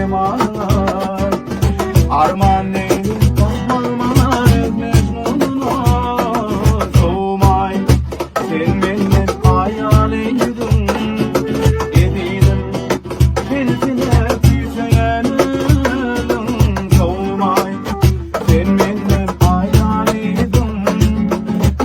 jemalyňa. Arman neýledim tapman maňa öz Mejnunyny. Sowmaý, sen menden aýaly ýüzüň. Ezizim, sensine küýseýän özüň. Sowmaý, sen menden aýaly ýüzüň.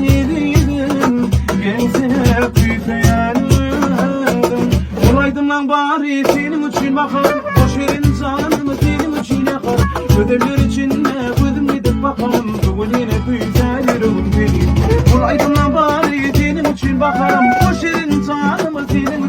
Ezizim, sensine küýseýän özüň. Ol aýdymlaň bary seniň üçin baharym. Boş ýerin janymy seniň üçin ýakarym. Gözeller içinde gözüm gidip bakarym. Bu gün ýene küýsär ýüregim seni. Ol aýdymlaň bary seniň üçin baharym. Boş ýerin janymy seniň.